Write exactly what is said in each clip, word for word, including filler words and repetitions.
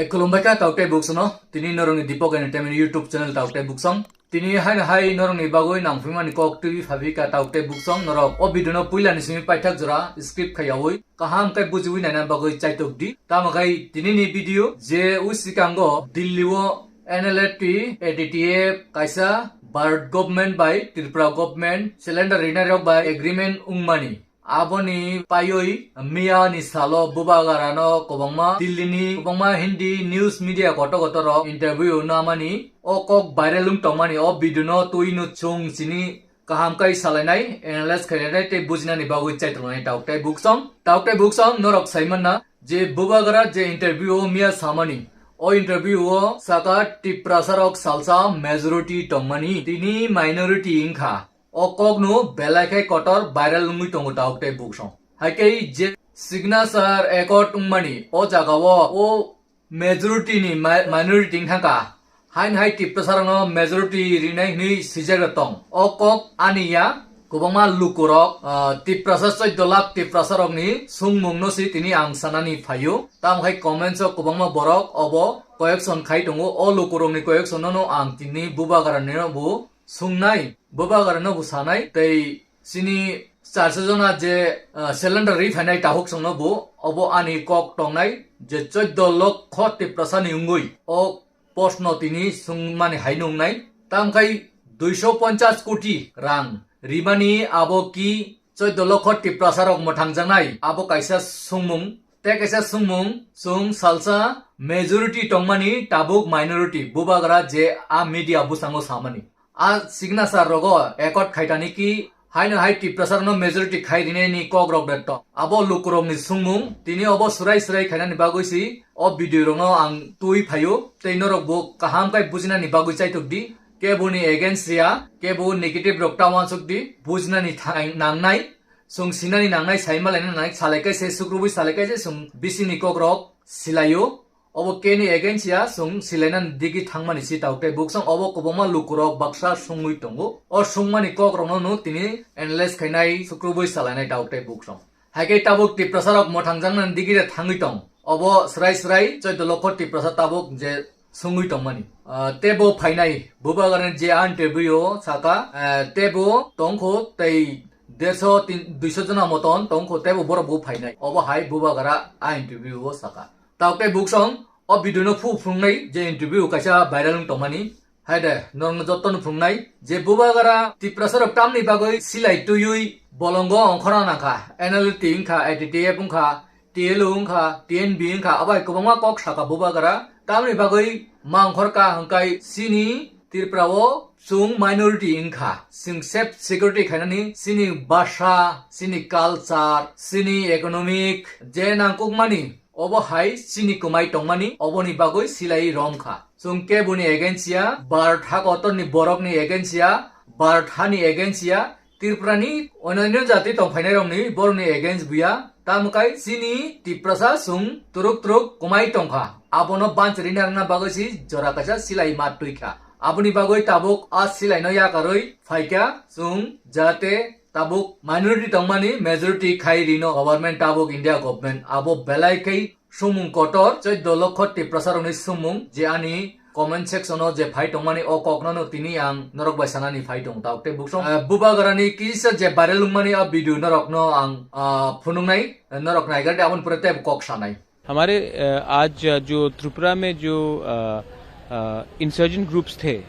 Khulumbai kha tauk tei buksong no, tini norokni Deepak Entertainment YouTube channel tauk tei buksong. Tini haino hai norokni bagwi nangphimani kok twi phabi kha tauk tei buksong norok o video no puilani simi paithak jora skip khaiyawi kaham khe bujiwi naina bagwi chaitok di. Tamo khai tini ni video je u sikango Delhi o N L F T, A T T F kaisa Bharat government bai Tripura government cylinder rinai rok bai agreement wngmani. Aboni paiwi miya ni salo Bubagarano kwbangma Delhi ni kwbangma Hindi news media kotor kotor rok interview namani o kok viral wng tongmani o video no twi no chwng chini kaham kai salainai, analyze khainai tei bujinani bagwi chaitongnai tauk tei buksong. Tauk tei buksong norok saimanna je Bubagara je interview o miya samani. O interview o saka Tiprasa rok salsa majority tongmani, tini minority wngkha. O kokno belai khe kotor viral wngwi tongo tauk tei buksong. Hai khe je signature accord wngmani o jagao o majority ni mi-, minority wngkha kha. Hain hai Tiprasa rokno majority rinai hwnwi swijak tong. O kok ani ya kwbangma lukurok, ah, Tiprasa chauddho lakh Tiprasa rokni sungmung no si tini ang sanani phaio. Tamo hai comments o kwbangma borok obo collection khai tongo. O lukurokni collection no ang tini Bubagarani no bo sungnai, Bubagarano bo sanai, tei chini charso jona je, ah, cylinder ri phainai tahuksongno bo, obo ani kok tongnai je chauddho lokho Tiprasani wngwi o postno tini sungmani hai nungnai. Tamkhai duiso ponchas koti rang rimani abo ki chauddho lokho Tiprasarok mwthangjaknai, abo kaisa sungmung. Tei kaisa sungmung, chwng salsa majority tongmani tabuk minority, Bubagra je a media bwskango samani. A signature rogo accord khaitani ki haino hai Tiprasarokno majority khai rinani kokrok de tong. Abo lukurokni sungmung, tini obo swrai swrai khainani bagwi si o video rokno ang twi phaio, tei norok bo kaham khai bujinani bagwi chaitok di, keboni against ya, kebo negative rok ta uansuk di, bujinani thang-, nangnai. Chwng sinani nangnai, saima laina nangnai, salai kaisa, sukrubwi salai kaisa, chwng bisingni kokrok silaio. Obo keni against ya, chwng silaina digi thangmani si tauk tei buksong obo kwbangma lukurok baksa sungwi tongo. O sungmani kokrokno no tini analyze khainai, sukrubwi salainai tauk tei buksong. Hai khe tabuk Tiprasarok mwthangjaknani digi de thangwi tong. Obo swrai swrai chauddho lokho Tiprasa tabuk je sungwi tongmani. Ah, tebo phainai, Bubagarani je a interview o saka, ah, tebo tongkho tei derso tin, duiso jona moton tongkho tebo borok bo phainai. Obo hai Bubagara a interview o saka. Tauk tei buksong o video no phu phungnai je interview kaisa viral wng tongmani. Hai de, norokno jotono phungnai je Bubagara Tiprasarok tamni bagwi silai twiwi bolongo ongkhorna nangkha. N L T wngkha, A T T F wngkha, T L O wngkha, T N B wngkha, abo hai kwbangma kok saka Bubagra. Tamni bagwi ma ongkhorka hwnkhe chini Tripura o chwng minority wngkha. Chwng safe security khainani chini bhasha, chini culture, chini economic je nangkukmani obo hai chini kwmai tongmani oboni bagwi silai romkha. Chwng keboni against ya, Bharat ha kotorni borokni against ya, Bharat hani against ya, Tripurani onanyo jati tongphainairokni borokni against buya, tamwkai chini Tiprasa chwng twrwk twrwk kwmai tongkha. Abono banchari narwkna bagwi si jora kaisa silai ma twikha. Aboni bagwi tabuk a silaino yakarwi phaikha chwng, jahate tabuk minority tongmani majority khai rino government, tabuk India government. Abo belai khai sumung kotor, chauddho lokho Tiprasarokni sumung, je ani comment section o je phai tongmani o kokno no tini ang norok bai sanani phai tong tauk tei buksong. Ah, Bubagarani kisa je viral wngmani a video norokno ang, ah, phunuknai, norok naigar de aboni pore tei kok sanai. हमारे, अ, आज जो त्रिपुरा में जो, अ, अ, insurgent groups थे,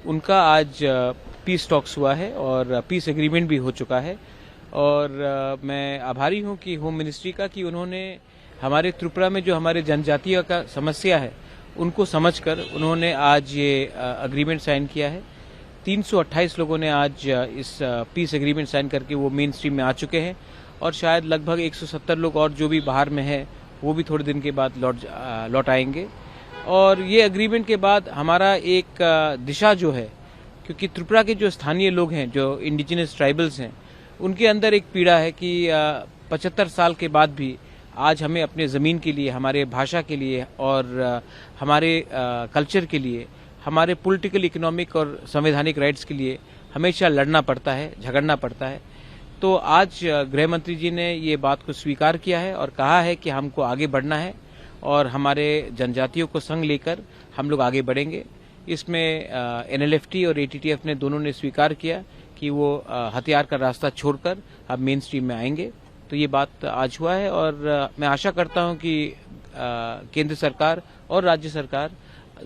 उनका आज, अ, peace talks हुआ है और पीस एग्रीमेंट भी हो चुका है। और, अ, मैं आभारी हूँ कि होम मिनिस्ट्री का, कि उन्होंने हमारे त्रिपुरा में जो हमारे जनजातीय का समस्या है, उनको समझकर उन्होंने आज ये, अ, एग्रीमेंट साइन किया है। तीन सौ अट्ठाईस लोगों ने आज, अ, इस, अ, पीस एग्रीमेंट साइन करके वो मेन स्ट्रीम में आ चुके हैं और शायद लगभग एक सौ सत्तर लोग और जो भी बाहर में है, वो भी थोड़े दिन के बाद लौट, अ, लौट आएंगे। और ये एग्रीमेंट के बाद हमारा एक, अ, दिशा जो है, क्योंकि त्रिपुरा के जो स्थानीय लोग हैं, जो इंडिजिनस ट्राइबल्स हैं, उनके अंदर एक पीड़ा है कि, अ, पचहत्तर साल के बाद भी आज हमें अपने ज़मीन के लिए, हमारे भाषा के लिए और, अ, हमारे, अ, कल्चर के लिए, हमारे पॉलिटिकल, इकोनॉमिक और संवैधानिक राइट्स के लिए हमेशा लड़ना पड़ता है, झगड़ना पड़ता है। तो आज, अ, गृह मंत्री जी ने ये बात को स्वीकार किया है और कहा है कि हमको आगे बढ़ना है और हमारे जनजातियों को संग लेकर हम लोग आगे बढ़ेंगे। इसमें एनएलएफटी और एटीटीएफ ने दोनों ने स्वीकार किया कि वो अ, हथियार का रास्ता छोड़कर अब मेन स्ट्रीम में आएंगे। तो ये बात आज हुआ है और अ, मैं आशा करता हूँ कि अ, केंद्र सरकार और राज्य सरकार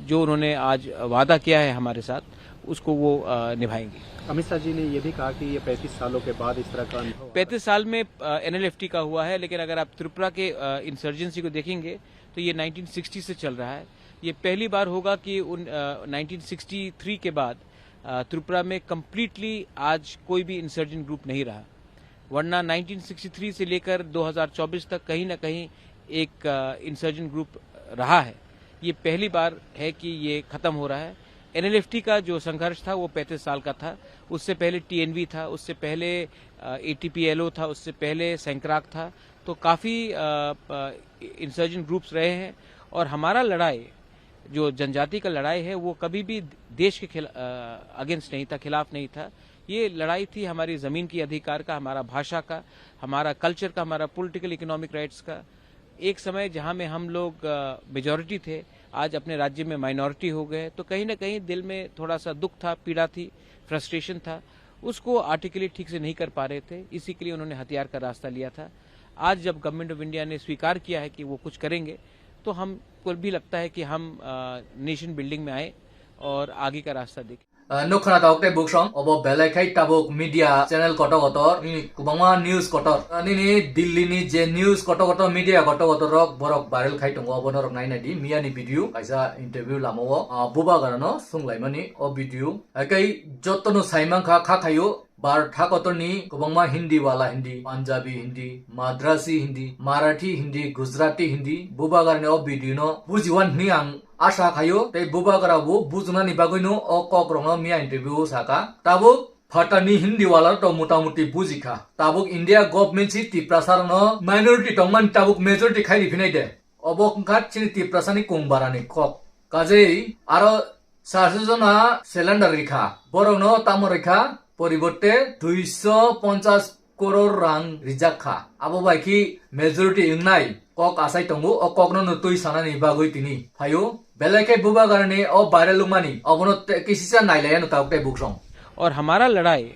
जो उन्होंने आज वादा किया है हमारे साथ, उसको वो अ, निभाएंगे। अमित शाह जी ने ये भी कहा कि ये पैंतीस सालों के बाद इस तरह का अनुभव आ रहा है। पैंतीस साल में एनएलएफटी का हुआ है, लेकिन अगर आप त्रिपुरा के इंसर्जेंसी को देखेंगे तो ये नाइनटीन सिक्सटी से चल रहा है। ये पहली बार होगा कि उन नाइनटीन सिक्सटी थ्री के बाद अ, त्रिपुरा में कम्प्लीटली आज कोई भी इंसर्जेंट ग्रुप नहीं रहा, वरना नाइनटीन सिक्सटी थ्री से लेकर दो हज़ार चौबीस तक कहीं ना कहीं एक इंसर्जेंट ग्रुप रहा है। ये पहली बार है कि ये ख़त्म हो रहा है। एनएलएफटी का जो संघर्ष था वो पैंतीस साल का था। उससे पहले टीएनवी था, उससे पहले एटीपीएलओ था, उससे पहले सैंक्राक था। तो काफ़ी इंसर्जेंट ग्रुप्स रहे हैं और हमारा लड़ाई, जो जनजाति का लड़ाई है, वो कभी भी देश के खिला अगेंस्ट नहीं था, खिलाफ नहीं था। ये लड़ाई थी हमारी ज़मीन की अधिकार का, हमारा भाषा का, हमारा कल्चर का, हमारा पॉलिटिकल इकोनॉमिक राइट्स का। एक समय जहाँ में हम लोग मेजॉरिटी थे, आज अपने राज्य में माइनॉरिटी हो गए, तो कहीं ना कहीं दिल में थोड़ा सा दुख था, पीड़ा थी, फ्रस्ट्रेशन था। उसको आर्टिकुलेट ठीक से नहीं कर पा रहे थे, इसी के लिए उन्होंने हथियार का रास्ता लिया था। आज जब गवर्नमेंट ऑफ इंडिया ने स्वीकार किया है कि वो कुछ करेंगे, तो हमको भी लगता है कि हम नेशन बिल्डिंग में आए और आगे का रास्ता देखें। Nukha na tabuk tei buksong obo belai khai tabuk media channel kotor kotor nini kwbangma news kotor nini Delhi ni je news kotor kotor media kotor kotor rok borok viral khai tongo obo norok nai nai di miya ni video kaisa interview lama o bubagra no sung lai mani o video hai kai joto no sai mankha kha khaio Bharat hakotorni kwbangma Hindi wala Hindi, Punjabi Hindi, Madrasi Hindi, Marathi Hindi, Gujarati Hindi, bubagrani o video no bujiwan hwnwi ang asha khaio, tei bubagra bo bujunani bagwino o kok rokno miya interview o saka. Tabuk phatani Hindi wala to mota moti bujikha. Tabuk India government si Tiprasa rokno minority tongmani tabuk majority khai riphinai de. Obo wngkha chini Tiprasani kung barani kok. Kajei aro Sasho jona cylinder rikha. Borokno tamo rikha? Poribote duiso ponchas koror rang rijak kha. Abo bai khi majority wngnai kok asai tongo, o kokno no twi sanani bagwi tini phaio. Belai khe bubagrani o viral wngmani, obono te-, kisisa nailaiya no tabuk tei buksong. और हमारा लड़ाई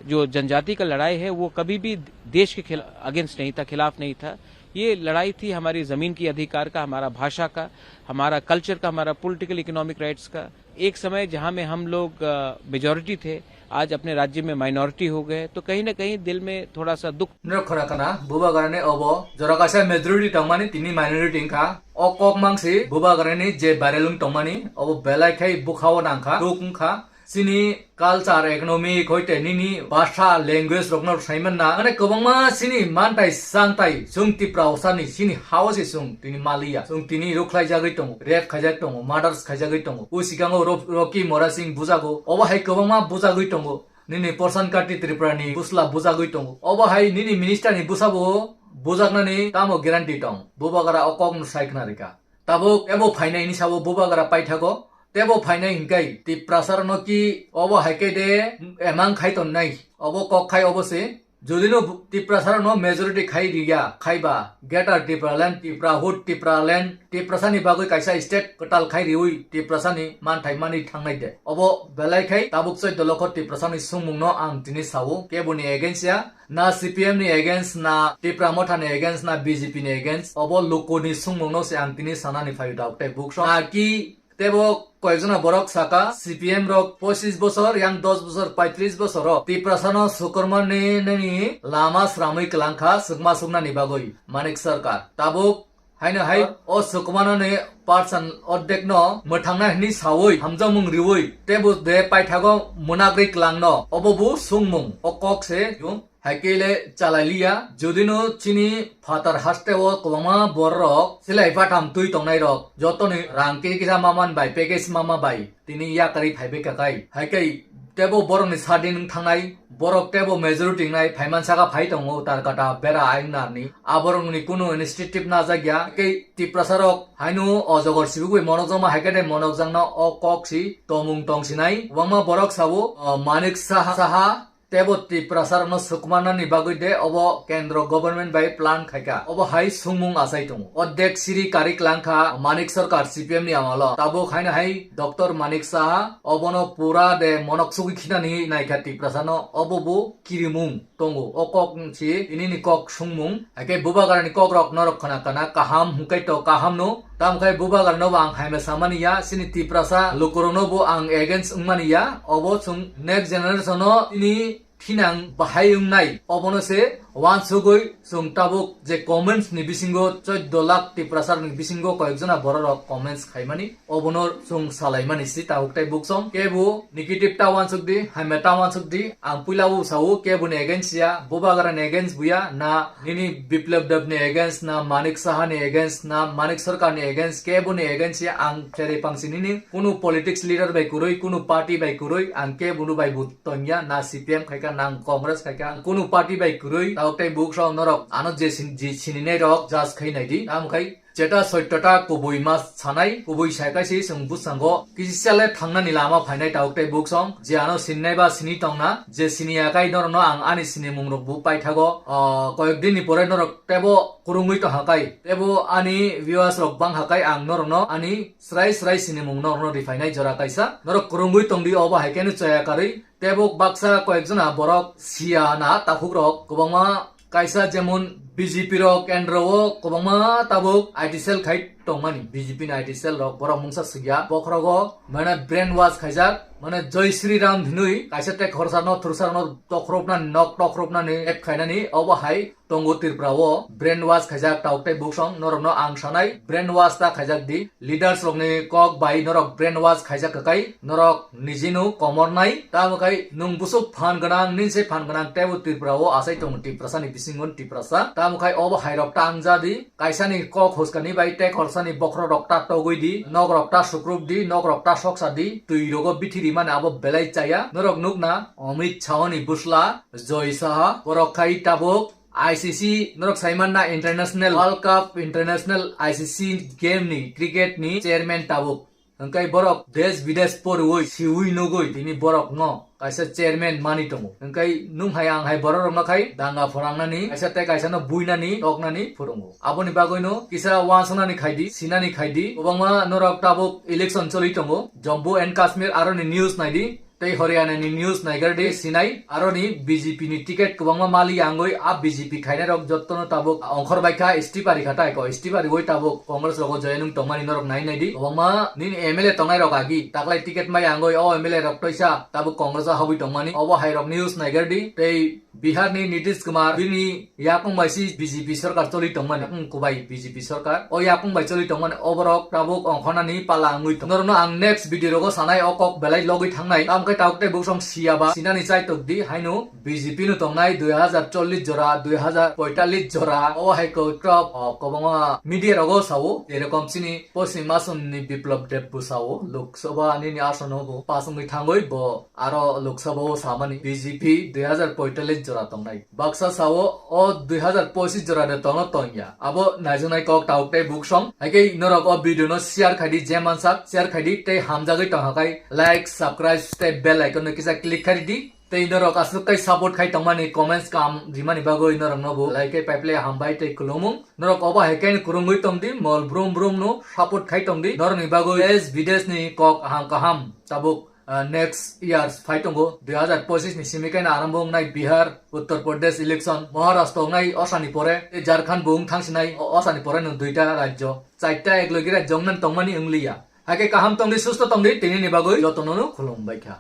जो जनजाति का लड़ाई है, वो कभी भी देश के खिला अगेंस्ट नहीं था, खिलाफ नहीं था। ये लड़ाई थी हमारी ज़मीन की अधिकार का, हमारा भाषा का, हमारा कल्चर का, हमारा पॉलिटिकल इकोनॉमिक राइट्स का। एक समय जहाँ में हम लोग मेजॉरिटी थे, आज अपने राज्य में माइनॉरिटी हो गए, तो कहीं ना कहीं दिल में थोड़ा सा दुख। Nokho khorang khana bubagrani obo jora kaisa majority tongmani tini minority wngkha. O kok mangsi bubagrani je viral wng tongmani obo belai khai bwkhao nangkha, duk wngkha. Chini culture, economic, hoite nini bhasha, language rokno saiman na. Mane kwbangma chini mantai changtai chwng Tipra osani chini hao se chwng tini maliya. Chwng tini rukhlai jagwi tongo, rape khaijak tongo, murders khaijagwi tongo. O sikango Ro-, Rocky Mora Singh bujago. Obo hai kwbangma bujagwi tongo. Nini Porsan Kati Tripura ni busla bujagwi tongo. Obo hai nini minister ni bwsabo bujaknani tamo guarantee tong. Bubagra o kok no sai khna rika. Tabuk ebo phainai ni sabo bubagra paithago. Tebo phainai hinkai Tiprasa rokno ki obo hai khe de emang khai tonnai. Obo kok khai obo se. Jodi no bu-, Tiprasa rokno majority khai riya, khaiba Greater Tipraland, Tiprahood, Tipraland, Tiprasa ni bagwi kaisa state kwtal khai riwi Tiprasa ni manthai mani thangnai de. Obo belai khai tabuk choi dolokho Tiprasa ni sungmung no ang tini sao. Kebo ni against ya, na C P M ni against, na Tipra Motha ni against, na B J P ni against. Obo luku ni sungmung no se ang tini sanani phaio tabuk tei bukso. Na ki Tebo koyekjona borok saka, C P M rok pochis bosor, yang dos bosor, paitris bosor o Tiprasano sukurmani nini lama sramwi kwlangkha, sukma suknani bagwi Manik Sarkar. Tabuk haino hai o sukumanani percent ordekno mwthangna hwnwi sawi, hamjakmung riwi, tebo de paithago mwnakgwi kwlangno, obo bo sungmung, o kok se. Hai khe le chalai liya, jodi no chini phatar haste o kwbangma borok silai batham twi tongnai rok, joto ni rang kisa kisa ma man bai, package ma ma bai, tini yakarwi phai bai kakai. Hai khe tebo borok ni sadi nwng thangnai, borok tebo majority wngnai, phai man saka phai tongo, tar kata bera ayung nar ni. A borok ni kunu initiative na jak ya, hai khe Tiprasa rok haino o jogor sibigwi monok jama hai khe de monok jakno o kok si tomung tong sinai. Kwbangma borok sabo, o Manik Saha, Saha, tebo Tiprasa rokno sukmanani bagwi de obo kendro government bai plan khaikha. Obo hai sungmung achai tongo. Ordek siri karik langkha Manik Sarkar C P M ni amalo. Tabuk haino hai Doctor Manik Saha obono pura de monok sugwi khinani naikha Tiprasa no. Obo bo kirimung tongo. O kok si tini ni kok sungmung. Haikhe bubagrani kok rok norok khna kana kaham hwnkhe to kaham no. Tamkhe bubagrano bo ang haima samani ya. Sini Tiprasa lukurokno bo ang against wngmani ya. Obo chwng next generation no tini thinang bahai wngnai. Obono se wansugwi chwng tabuk je comments ni bisingo chauddho lakh Tiprasa ni bisingo koyekjona borok rok comments khaimani. Obono chwng salaimani si tabuk tei buksong. Kebo negative ta wansuk di, hamya ta wansuk di. Ang puila o sao, kebo ni against ya, bubagra ni against buya, na nini Biplab Deb ni against, na Manik Saha ni against, na Manik Sarkar ni against, kebo ni against ya, ang khere pangsi nini kunu politics leader bai kwrwi, kunu party bai kwrwi, ang kebo no bai bo tongya, na C P M khaika, na ang Congress khaika, ang kunu party bai kwrwi, tabuk tei buksong norok ano je sin-, je sininai rok judge khai nai di. Tamo khai Jeta soitota kubui ma sanai, kubui sai kaisi chwng bwskango kisa le thangnani lama phainai tabuk tei buksong, je ano sininai ba sini tongna, je siniya kai norokno ang ani sinimung rok bo paithago, ah, koyek din ni pore norok tebo kwrwngwi tongha kai, tebo ani viewers rok bangha kai ang norokno ani srai srai sinimung norokno riphainai jora kaisa, norok kwrwngwi tongdi obo hai khe no chaya karwi, tebo baksa koyek jona borok siya na takhuk rok kwbangma Kaisa jemon B J P rok kendro o kwbangma tabuk I T cell khai tongmani, B J P ni I T cell rok borok mungsa sukya, bokhorogo mane brain wash khaijak, mane Jai Shri Ram hinui kaisa tei khorsa no thursa no tokhrupnani, nok tokhrupnani, ep khainani, obo hai tongo Tripura o brain wash khaijak tabuk tei buksong norokno ang sanai brain wash ta khaijak di. Leaders rokni kok bai norok brain wash khaijak kwkai, norok nijino komor nai. Tamo khai nwng busuk phan gwnang, nini se phan gwnang tebo Tripura o achai tongo Tiprasa ni bisingo Tiprasa. Tamo khai obo hai rok ta wng ja di, kaisa ni kok huskani bai tei khorsa ni bokhorok rok ta togwi di, nok rok ta sukrup di, nok rok ta soksa di, twi rogo bithi rimani abo belai chaya. Norok nukna Amit Shah ni busla Joy Saha, borok khai tabuk I C C norok saimanna International World Cup International I C C game ni cricket ni chairman tabuk. Hwnkhe borok desh bidesh poriwi siwi nugwi tini borok no kaisa chairman mani tongo. Hwnkhe nwng hai ang hai borok rok no khai danga phwrangnani kaisa tei kaisa no buinani toknani phwrwngo. Aboni bagwi no kisa wansuknani khaidi, sinani khaidi. Kwbangma norok tabuk election choli tongo. Jammu and Kashmir aroni news naidi. Tei Haryana ni news naigar di sinai, aroni B J P ni ticket kwbangma mali yangwi a B J P khainai rok jotto no tabuk ongkhor baikha, S T pari kha tai ko, S T pari woi tabuk Congress rogo join wng tongmani norok nai nai di. Kwbangma nini M L A tongnai rok agi taklai ticket ma yangwi o M L A rok toisa tabuk Congress o habwi tongmani, obo hai rok news naigar di. Tei Bihar ni Nitish Kumar bini yakung bai si B J P sarkar choli tongmani, wng kubai B J P sarkar. O yakung bai choli tongmani, oborok tabuk ongkhornani pala wngwi tong. Norokno ang next video rogo sanai, o kok belai logwi thangnai. Tamo khe tabuk tei buksong siya ba sinani chai tok di, haino B J P no tongnai dui hazar chollish jora, dui hazar poitallish jora. O hai kok trop, o, kwbangma media rogo sao, jerokom chini Poschim Assam ni Biplab Deb bo sao, Lok Sabha nini asono bo pass wngwi thangwi bo aro Lok Sabha o samani B J P dui hazar poitallish jora tongnai. Baksa sao o dui hazar pochis jora de tongno tongya. Abo naijaknai kok tabuk tei buksong. Haikhe norok o video no share khaidi, je mansak share khaidi, tei hamjagwi tongha khai like, subscribe tei bell icon no kisa click khaidi. Tei norok aswk kai support khai tongmani, comments kam rimani bagwi norok no bo like khe paiple hambai tei khulumung. Norok obo hai khe kwrwngwi tongdi, mol brum brum no support khai tongdi. Norok ni bagwi desh bidesh ni kok aham kaham tabuk ah, next year phai tongo, dui hazar pochis ni simi kaino arambo wngnai Bihar, Uttar Pradesh election, Maharashtra wngnai osani pore, tei Jharkhand bo wng thangsinai o-, osani pore no duita rajyo, chaita eklogi rajyo wngnan tongmani wngliya. Haikhe kaham tongdi, susto tongdi, tini ni bagwi jotono no khulumbai kha.